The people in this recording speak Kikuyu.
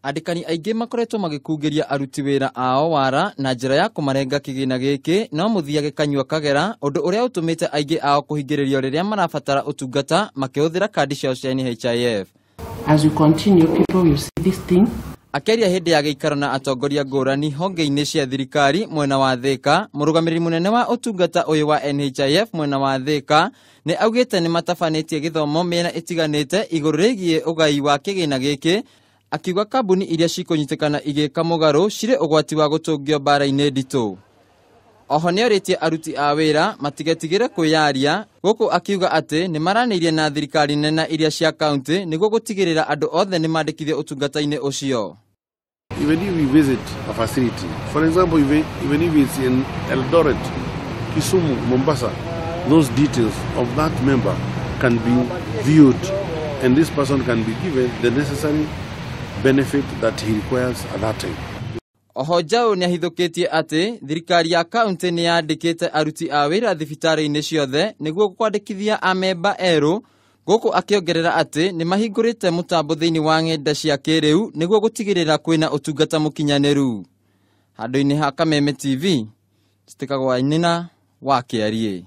Andĩkani aingĩ makoretwo magĩkungĩria aruti wĩra ao wara na njĩra ya kũmarenga kĩgĩna gĩkĩ no mũthiage kanyua kagera, ũndũ ũrĩa ũtũmĩte aingĩ ao kũhingĩrĩrio rĩrĩa marabatara ũtungata makĩhũthĩra kandi ciao cia NHIF. As you continue, people will see this thing. Akĩaria hĩndĩ ya gĩikaro na atongoria ngũrani honge-inĩ cia thirikari mwena wa Thĩka, mũrũgamĩrĩri mũnene wa ũtungata ũyũ wa NHIF mwena wa Thĩka nĩ augĩte nĩ matabanĩtie gĩthomo mĩena ĩtiganĩte igũrũ rĩgiĩ ũgai wa kĩgĩna gĩkĩ, akiuga kambuni iria cikũnyitĩkana igĩka mũgarũ cirĩ ũgwati wa gũtũngio mbara-inĩ nditũ. Oho nĩorĩtie aruti a wĩra matigetigĩre kwĩyaria, gũkũ akiuga atĩ nĩ maranĩirie na thirikari nene na iria cia kaunti nĩguo gũtigĩrĩra andũ othe nĩ mandĩkithio ũtungata-inĩ ũcio. Even if we visit a facility, for example, even if it's in Eldoret, Kisumu, Mombasa, those details of that member can be viewed and this person can be given the necessary benefit that he requires at that time. Oho Njaũ nĩahithũkĩtie atĩ thirikari ya kaunti nĩ yandĩkĩte aruti a wĩra thibitarĩ-inĩ ciothe nĩguo kwandĩkithia amemba erũ, gũkũ akĩongerera atĩ nĩ mahingũrĩte mũtambo thĩinĩ wa ng'enda cia kĩrĩu nĩguo gũtigĩrĩra kwĩna ũtungata mũkinyanĩru. Handũ-inĩ ha Kameme TV, Citikagwa Nina wa Kĩariĩ.